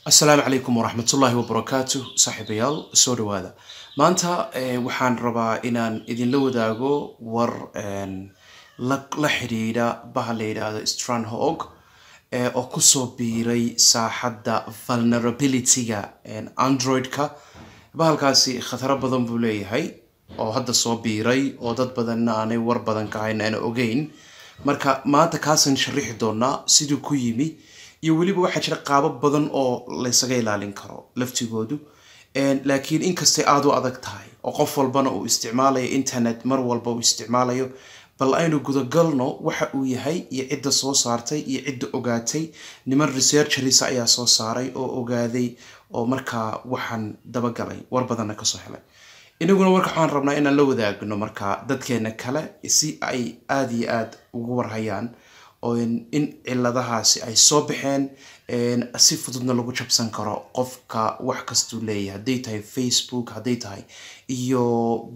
Asalaamu calaykum waraxmatullaahi wabarakaatu, saaxiibayaal, soo dhawaada. Maanta waxaan rabaa inaan idinla wadaago war la xidhiidha baha la yidhaahdo StrandHogg oo kusoo biiray saaxadda vulnerability-ga Android-ka. Bahalkaasi khataro badan buu leeyahay oo hadda soo biiray oo dad badanna aanay war badan ka hayn, aana ogeyn. Marka maanta kaasaan sharixi doonaa siduu ku yimi, iyo weliba waxaa jira qaabab badan oo laysaga ilaalin karo laftigoodu. Laakiin inkastay aada u adag tahay oo qof walbana uu isticmaalayo internet, mar walba uu isticmaalayo, bal aynu gudagalno waxa uu yahay iyo cidda soo saartay iyo cidda ogaatay. Niman researchers ayaa soo saaray oo ogaaday oo markaa waxaan dabagalay, war badanna kasoo helay. Inaguna warka waxaan rabnaa inaan la wadaagno markaa dadkeena kale si ay aada iyo aada ugu warhayaan oo in ciladahaasi ay soo baxeen, si fududna lagu jabsan karo qofka wax kastuu leeyahay, hadday tahay Facebook, hadday tahay iyo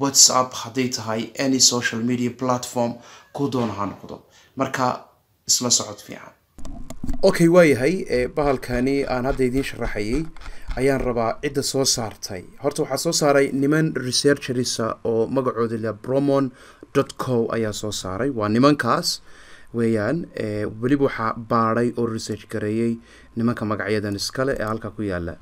WhatsApp, hadday tahay any social media platform ku doona ha noqdo. Marka isla socod fiican. Okay, waayahay, bahalkani aan hadda idiin sharaxayay ayaan rabaa cidda soo saartay. Horta waxaa soo saaray niman researchers ah oo magacooda la Promon.co ayaa soo saaray. Waa nimankaas weeyaan. Weliba waxaa baadhay oo research gareeyey nimanka magacyadan iskale ee halka ku yaala.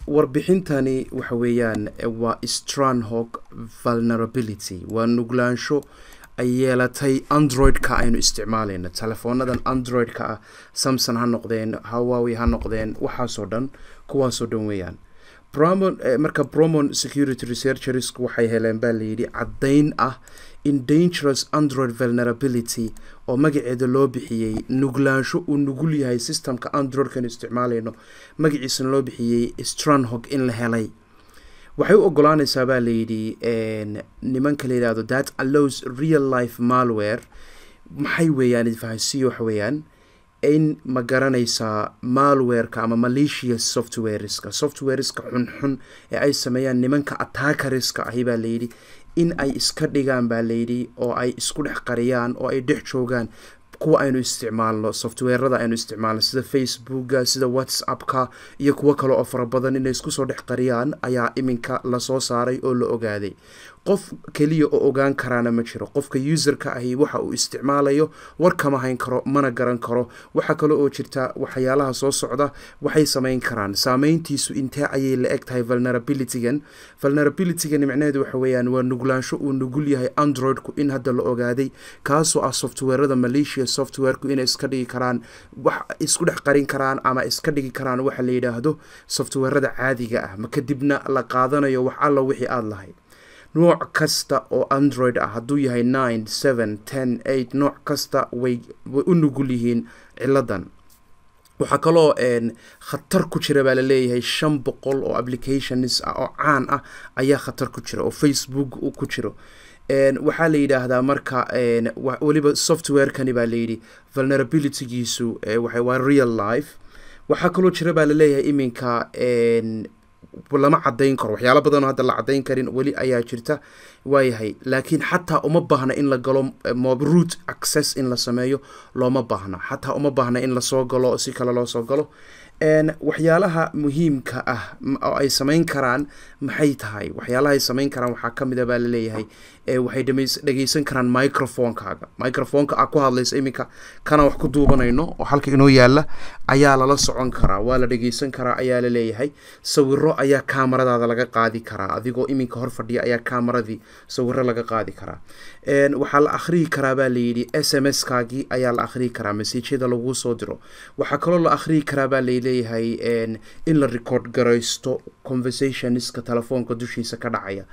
Warbixintani waxa weeyaan waa StrandHogg vulnerability, waa nuglaansho ay yeelatay Android-ka aynu isticmaalayno, telefoonadan Android-ka ah, Samsung ha noqdeen, Huawei ha noqdeen, waxaasoo dhan, kuwaasoo dhan weeyaan. Promon, marka Promon Security researchers waxay heleen, baa layidhi, caddayn ah in dangerous Android vulnerability oo magaceeda loo bixiyey nuglaansho uu nugul yahay systemka Androidkan isticmaalayno, magaciisana loo bixiyey StrandHogg, in la helay. Waxay u ogolaanaysaa, baa layidhi, nimanka la yidhahdo that allows real life malware. Maxay weeyaan? Idfahansiiyo. Waxa weeyaan in, ma garanaysaa, malwareka ama malicious softwareska, softwareska xunxun ee ay sameeyaan nimanka attackerska ahi, baa layidhi, in ay iska dhigaan, baa layidhi, oo ay isku dhex qariyaan oo ay dhex joogaan kuwa aynu isticmaalno, softwarada aynu isticmaalno, sida Facebooka, sida WhatsAppka iyo kuwo kale oo fara badan, inay isku soo dhex qariyaan ayaa iminka lasoo saaray oo la ogaaday. Qof keliya oo ogaan karaana ma jiro. Qofka userka ahi waxa uu isticmaalayo war kama hayn karo, mana garan karo. Waxaa kale oo jirta waxyaalaha soo socda waxay samayn karaan. Saameyntiisu intee ayay la eg tahay vulnerabilitygan? Vulnerabilitygan micnaheedu waxa weeyaan waa nuglaansho uu nugul yahay Androidku in hadda la ogaaday, kaasoo ah softwarada malicious softwareku inay iska dhigi karaan wax, isku dhex qarin karaan ama iska dhigi karaan waxa la yidhaahdo softwarada caadiga ah, ma kadibna la qaadanayo wax alla wixii aada lahayd. Nooc kasta oo Android ah, hadduu yahay 9, 7, 10, 8, nooc kasta way u nugul yihiin ciladan. Waxaa kaloo khatar ku jira, baa laleeyahay, 500 oo applications ah oo caan ah ayaa khatar ku jira oo Facebook ku jiro. Waxaa la yidhaahdaa marka weliba softwarekani, baa layidhi, vulnerabilitygiisu waa real life. Waxaa kaloo jira, baa laleeyahay, iminka lama cadayn karo, waxyaalo badanoo hadda la cadayn karin weli ayaa jirta. Waayahay, laakiin xataa uma baahna in la galo root access in la sameeyo looma baahna, xataa uma baahna in lasoo galo, si kale loo soo galo. Waxyaalaha muhiimka ah oo ay samayn karaan maxay tahay? Waxyaalaha ay samayn karaan waxaa ka mid a, baa laleeyahay, waxay dhegeysan karaan microphonekaaga. Microphoneka aa ku hadlaysa iminka, kana wax ku duubanayno oo halka inoo yaala, ayaa lala socon karaa, waa la dhegeysan karaa ayaa laleeyahay. Sawiro ayaa kaamaradaada laga qaadi karaa. Adigoo iminka hor fadhiya ayaa kaamaradii sawiro laga qaadi karaa. Waxaa la akhriyi karaa, baa layidhi, SMS kaagii ayaa la akhriyi karaa, messageyada lagu soo diro. Waxaa kaloo la akhriyi karaa, baa laleeyahay, in la record garaysto conversationska telefoonka dushiisa ka dhacaya.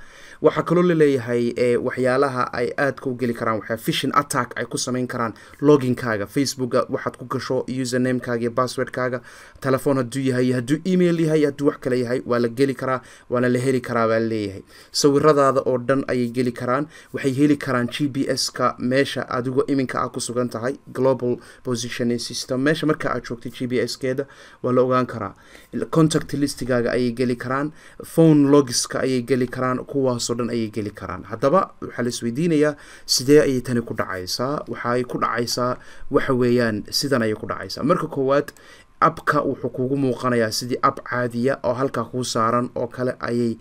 Waxaa kaloo laleeyahay waxyaalaha ay aadka u geli karaan waxaa phishing attack ay ku samayn karaan loginkaaga Facebooka waxaad ku gasho, usernamekaaga iyo passwordkaaga. Telefoon hadduu yahay, hadduu email yahay, hadduu wax kale yahay, waa la geli karaa, waana la heli karaa, baa laleeyahay. Sawiradaada oo dhan ayay geli karaan. Waxay heli karaan GPS-ka, meesha adigoo iminka ah ku sugan tahay, global positioning system, meesha marka aad joogtay GPS-keeda waa la ogaan karaa. Contact listigaaga ayay geli karaan, phone logska ayay geli karaan, kuwaasoo dhan ayay geli karaan. Haddaba waxaa la isweydiinayaa, sidee ayay tani ku dhacaysaa? Waxay ku dhacaysaa waxa weeyaan sidan ayay ku dhacaysaa. Marka koowaad, Appka wuxuu kugu muuqanayaa sidii app caadiya oo halkaa kuu saaran oo kale ayay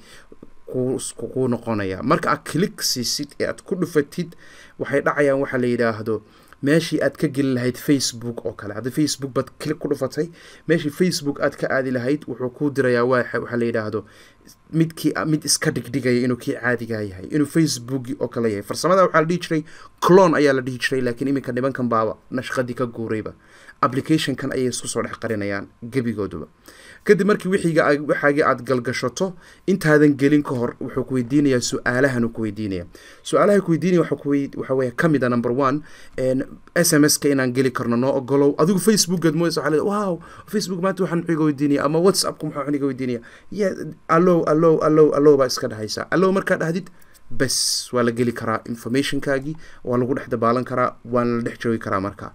ku noqonaya. Marka aad click siisid ee aad ku dhufatid, waxay dhacayaan waxaa la yidhaahdo meeshii aad ka geli lahayd Facebook oo kale. Haddii Facebook baad click ku dhufatay, meeshii Facebook aad ka aadi lahayd wuxuu kuu dirayaa waxaa la yidhaahdo midkii mid iska dhigdhigaya inuu kii caadigaa yahay, inuu Facebooki oo kale yahay. Farsamada waxaa la dhihi jiray clone ayaa la dhihi jiray, laakiin iminka nimankan baaba nashqadii ka guurayba, applicationkan ayay isku soo dhex qarinayaan gebigooduba. Kadib markii wixiiga waxaagii aad galgashato, intaadan gelin ka hor wuxuu ku weydiinayaa su-aalahan. Uu ku weydiinaya su-aalaha ku weydiinaya waxa weeye kamid a number one, SMS-ka inaan geli karno noo ogolow. Adigu Facebookaad moodaysa, waxaa leedahay, "Wow, Facebook maanta waxaan muxuu iga weydiinaya?" Ama WhatsAppku muxuu iga weydiinaya? Yeah, allow, allow, allow, allow baa iska dhahaysaa. Allow markaa dhahdid, bes, waa la geli karaa informationkaagii, waa lagu dhex dabaalan karaa, waana la dhex joogi karaa. Markaa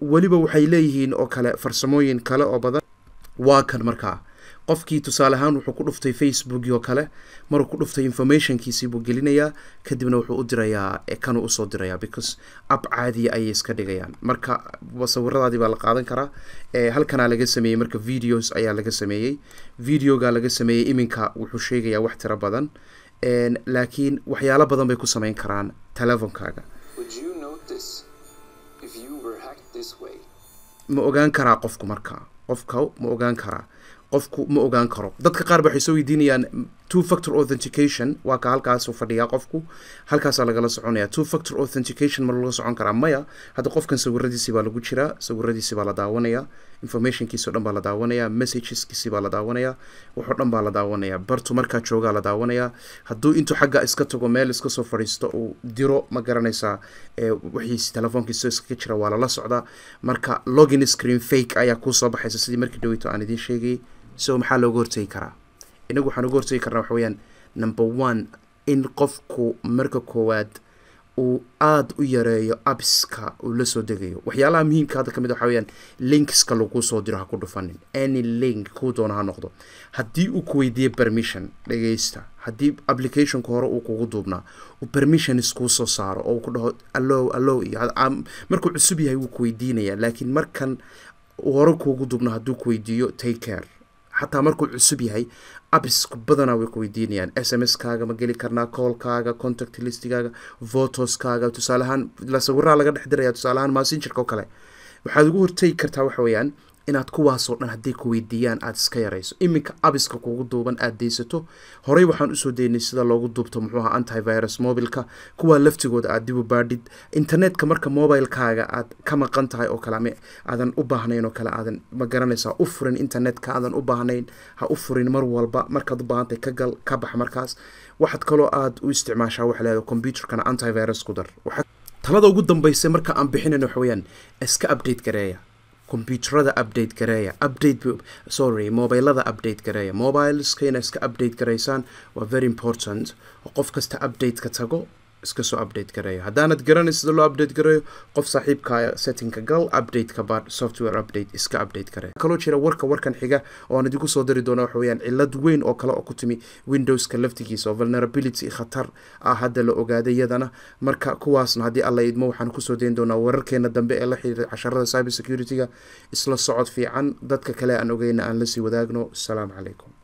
weliba waxay leeyihiin oo kale farsamooyin kale oo badan. Waa kan markaa qofkii tusaale ahaan wuxuu ku dhuftay Facebooki oo kale. Maruu ku dhuftay, informationkiisii buu gelinayaa, kadibna wuxuu u dirayaa kanuu usoo dirayaa, because app caadiya ayay iska dhigayaan. Marka sawiradaadii baa la qaadan karaa. Halkanaa laga sameeyey marka videos ayaa laga sameeyey, videoga laga sameeyey. Iminka wuxuu sheegayaa wax tiro badan, laakiin waxyaalo badan bay ku sameyn karaan telefonkaaga. Would you notice if you were hacked this way? Ma ogaan karaa qofku? Markaa qofka ma ogaan karaa? Qofku ma ogaan karo. Dadka qaar ba waxay soo weydiinayaan two factor authentication. Waa ka halkaasuu fadhiyaa qofku, halkaasaa lagala soconaya. Two factor authentication ma lagala socon karaa? Maya. Hadda qofkan sawiradiisii baa lagu jiraa, sawiradiisii baa la daawanaya, informationkiisi o dhan baa la daawanaya, messageskiisii baa la daawanaya, waxoo dhan baa la daawanaya, bartu markaa joogaa la daawanaya. Hadduu intuu xagga iska tago, meel iska soo fadhiisto, uu diro, ma garanaysaa, wixiisi telefoonkiisa iskaga jira waa lala socdaa. Marka login screen fake ayaa kuusoo baxaysa, sidii markii dhaweyto aan idiin sheegayay. So maxaa looga hortegi karaa? Inagu waxaan uga hortegi karnaa waxa weeyaan, number one, in qofku marka koowaad uu aada u yareeyo appska uu la soo degayo. Waxyaalaha muhiimka hadda kamid waxa weeyaan, linkska lagu soo diro ha ku dhufanin, any link kuu doono ha noqdo. Haddii uu ku weydiiyo permission, dhegeysta, haddii applicationka hore uu kugu duubnaa uu permissions kuu soo saaro oo uu ku dhaho allow, allow iyo markuu cusub yahay wuu ku weydiinaya, laakiin markan hore kuugu duubna hadduu ku weydiiyo, take care. Xataa markuu cusub yahay, appsku badanaa way ku weydiinayaan SMS kaaga ma geli karnaa, callkaaga, contact listigaaga, photoskaaga. Tusaale ahaan la sawiraa laga dhex diraya, tusaale ahaan Messengerka oo kale. Waxaad ugu hortegi kartaa waxa weeyaan inaad kuwaasoo dhan hadday ku weydiiyaan aada iska yarayso. Iminka appska kugu duuban aada deysato. Horey waxaan usoo daynay sida loogu duubto, muxuu ahaa, antivirus mobilka. Kuwaa laftigooda aad dib u baadhid. Internetka marka mobilekaaga aad ka maqan tahay oo kale ama aadan u baahnayn oo kale, aadan, ma garanaysaa, u furin internetka aadan u baahnayn, ha u furin mar walba. Markaad u baahantahay ka gal, ka bax. Markaas waxaad kaloo aada u isticmaashaa waxa leedahay computerkana antivirus ku dar. Talada ugu dambaysa marka aan bixinayno waxa weeyaan, iska update gareeya computerada, update gareeya, update, sorry, mobilada update gareeya. Mobileska inaad iska update gareysaan waa very important. Oo qof kasta update ka tago, iska soo update gareeyo. Haddaanad garanay sida loo update gareeyo, qof saaxiibka settingka gal, update ka baad, software update, iska update gareeyo. Kaloo jira warka warkan xiga oo aan idinku soo diri doono waxa weeyaan cillad weyn oo kale oo ku timi Windowska laftigiisa oo vulnerability khatar ah hadda la ogaaday iyadana. Marka kuwaasna, haddii Alla idmo, waxaan kusoo dayn doonaa wararkeena dambe ee la xiriira casharada cyber security-ga. Isla socod fiican. Dadka kale aan ogeyna aan lasii wadaagno. Asalaamu calaykum.